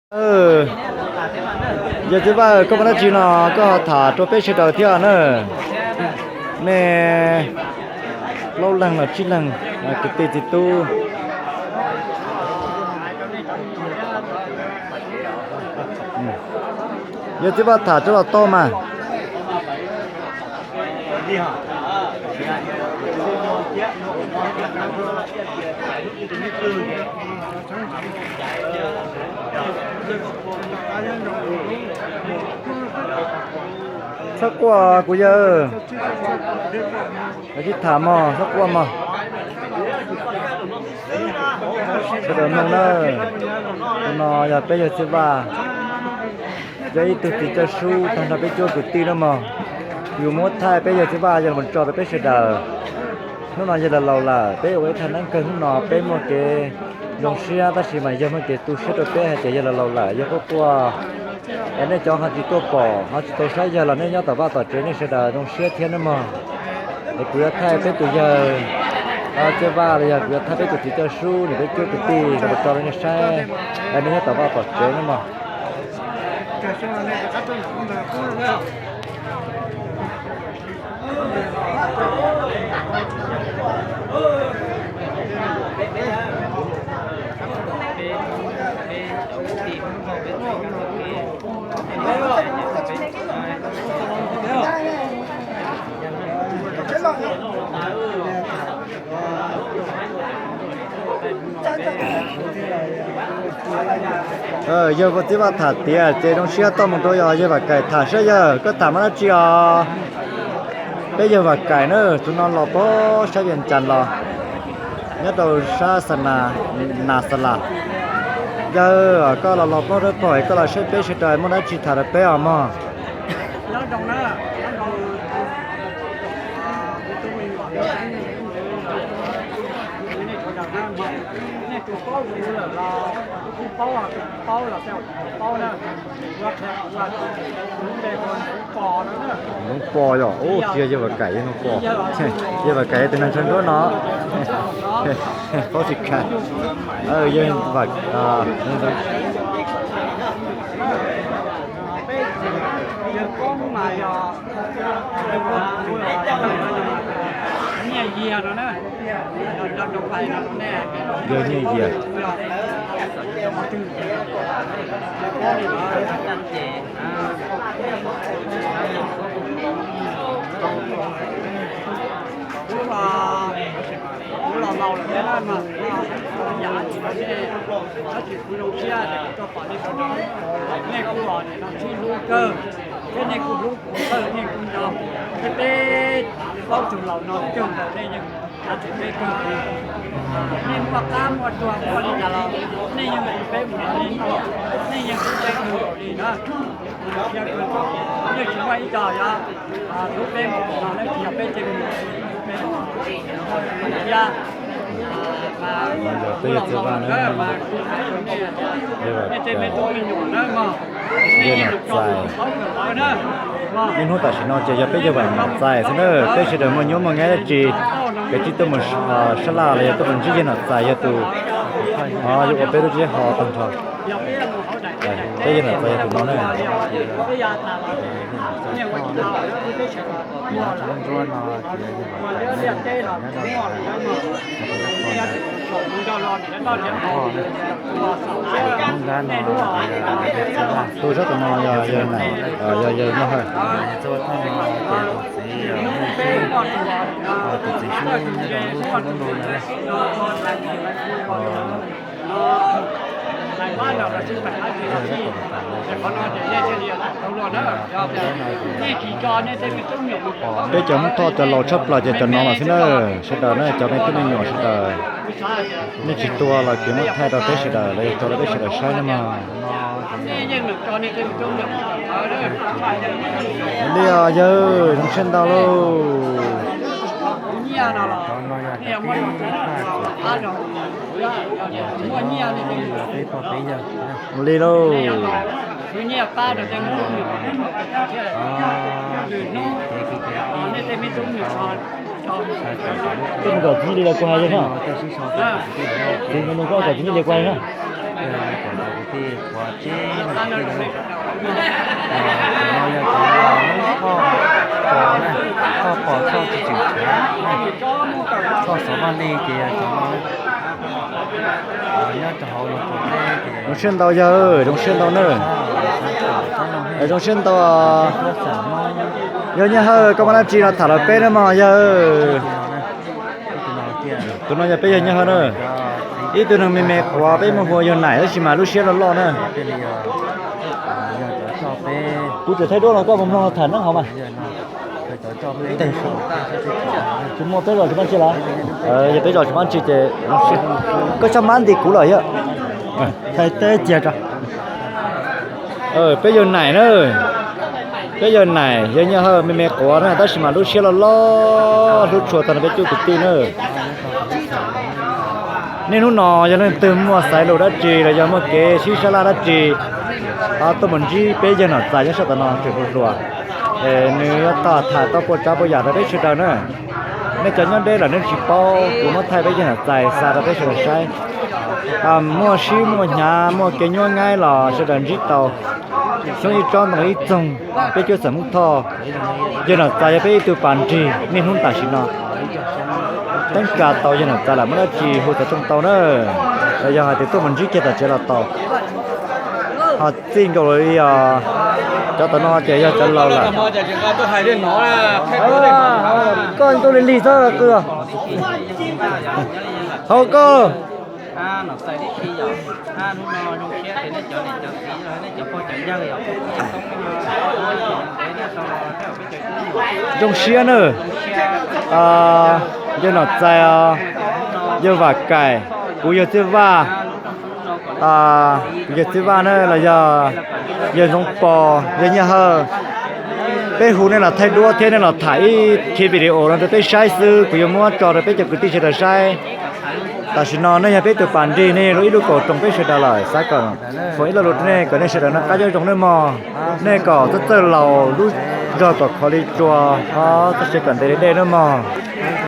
Yawg Txiv Vaj, koj muaj dab tsi no koj ho tham rau peb sawv daws thiab na? Nej plaub leeg los tsib leeg, kwv tij txiv tub. Yawg Txiv Vaj tham tso los tau mas. Txhob quaj kuv yawg, sib tham mog, txhob quaj mog. Sawv daws mloog na, tus no yog peb yawg Txiv Vaj, yog ib tug txiv coj sub tag nrho peb cuab kwv tij na mog. Yus muab thaij peb yawg Txiv Vaj yog los tso rau peb sawv daws. Hnub no yawg los laus lawm, peb ua ib thaj neeb kawg hnub no peb muaj kev zoo siab, tab sis mas yawg muaj kev tu siab rau peb hais tias yawg los laus lawm, yawg quaj quaj. Es nej cov ho tsis tuaj pom, ho tsis tau saib yawg los nej nyob tom vaj tom tsev nej sawv daws zoo siab thiab nawb mog. Es kuv yuav thaij peb tus yawg Txiv Vaj los yog kuv yuav thaij peb tus txiv coj sub nws peb cuab kwv tij los tso rau nej saib, es nej nyob tom vaj tom tsev nawb mog. Yawg Txiv Vaj tham tiav ces zoo siab tuaj mus rau yog yawg Vam Kaim tham saib yawg koj tham muaj dab tsi os. Peb yawg Vam Kaim na, tus no los puag sab Vias Cas los, nyob rau sab Xas Nas, Nas Xas Las. Yawg, koj los los puag rau pom koj los saib peb sawv daws muaj dab tsi tham rau peb os mog. Hmoob Pos yom, ub, tsis yog yawg Vam Kaim, yawg Hmoob Pos. Yawg Vam Kaim tus neeg tshav nruab no. Paub tsis kha. Yawg Vam, yawg Nyiaj Yias. Kuv los laus lawm thiab na, mas kuv los yav tsis tau nej, tab sis kuv zoo siab tias kuv tau pom nej sawv daws, nej kuj los nim no sib hlub kawg, thiab nej kuj hlub kuv kawg, nej kuj nco thiab peb plaub tug laus no kawg nkaus, nej yeej cav tsis peb kawg li. Nej muaj qab muaj tsuag muaj li cas los nej yeej hlub peb mus li, nej yeej hlub peb kawg nkaus li na. Yeej tsis muaj ib co yog hlub peb mus no, nej tsis yog peb tej me nyuam, peb thiab. Yog peb yawg Txiv Vaj na, nej tej me tub me nyuam na mog, nej yeej tso tus khaub kawm ntawv na. Niaj hnub tam sim no ces yog peb yawg Vam Txais xwb na, peb sawv daws muaj nyuj muaj nqaij dab tsi, peb tsis tuaj mus sab laj los yog tuaj mus ntsib yawg Vam Txais yog tus, o, yuav ua peb lub zeb ho tag nrho. Peb yawg Vam Txais yog tus no na. Tus sab tus no yog yawg Nam, yog yawg Noj Hawj. Tus txiv sub nyob rau lub sub lub no na. Peb cov Hmoob Thoj cov laus tshaj plaws ces cov no mas xwb na, sawv daws na, cov me tub me nyuam sawv daws, nej tsis tua los kuv muab thaij rau peb sawv daws los yog tso rau peb sawv daws saib na mog. Li os yawg, zoo siab ntau lauj. Li lauj. Koj mus kom txiv Nyiaj Lis los kuv hais yawg na. Txiv Nyiaj Lis, koj kom txiv Nyiaj Lis kuv hais yawg na. Cov kwv tij qhuav teb no kwv tij no, cov no yog cov lub thoj pos na, thoj pos thoj tsis tseem tshav na, thoj xov vaj li ces yog cov no na. Nyob rau hauv los rau teb ces zoo siab ntau yawg, zoo siab ntau na. Zoo siab ntau. Yog Nyiaj Hawj koj muaj dab tsi los tham los peb na mog yawg. Tus no yog peb yawg Nyiaj Hawj na. Ib tug neeg me me quav peb muaj hu ua yawg Naim tab sis mas lub siab loj loj na. Kuv tseem thaij duab los koj mus mloog tham neeb hauv mas. Tsis muaj peb zos tsis pab ntsis los? Yog peb zos tsis pab ntsis ces koj txhob mab nti kuv lawm yog. Thaij teb cia tso. Peb yawg Naim na. Peb yawg Naim yawg Nyiaj Hawj me me quav na tab sis mas lub siab loj loj hlub tshua tag nrho peb cov kwv tij na. Niaj hnub no yog leej twg muaj xaiv lus dab tsi los yog muaj kev sib sab laj dab tsi, tuaj mus ntsib peb yawg Nom Txais nyob sab tom no tseem hluas hluas, es nws yuav tau tham tau puas tsav puas yam rau peb sawv daws na. Nej cov nyob deb lawm nej tsis paub, kuv muab thaij peb yawg Nom Txais xa rau peb sawv daws saib. Muaj sib muaj hnyav muaj kev nyuaj ngaib los sawv daws ntsib tau. Xyoob ib tsob ntoo ib txoog, peb cuab txawm Hmoob Thoj. Yawg Nom Txais yog peb ib tug pas nrig niaj hnub tam sim no. Teeb kas tau yawg Nom Txais lawm muaj dab tsi hu xov tooj tau na, los yog hais tias tuaj mus ntsib kiag tom tsev los tau. Ho txij nkaus li os, cov tom no ces yog cov laus lawm. Koj ntuj li lig xwb qw. Hauv koj. Zoo siab na. Yawg Nom Txais, yawg Vam Kaim, kuv yawg Txij Vaj, kuv yawg Txij Vaj na los yog yawg Ntxoov Pos, yawg Nyiaj Hawj. Peb hu nej los thaij duab thiab nej los tham ib qhia video no rau peb saib xwb, kuv yuav muab tso rau peb cov kwv tij sawv daws saib. Tam sim no nej yog peb tus pas nrig, nej yog ib lub kaum roos peb sawv daws lawm, xav kom foom ib lo lus rau nej kom nej sawv daws noj qab nyob zoo nawb mog. Nej kom txawj txawj laus lub zog kom khov li tsua, ho txoj sia kom ntev li dej nawb mog.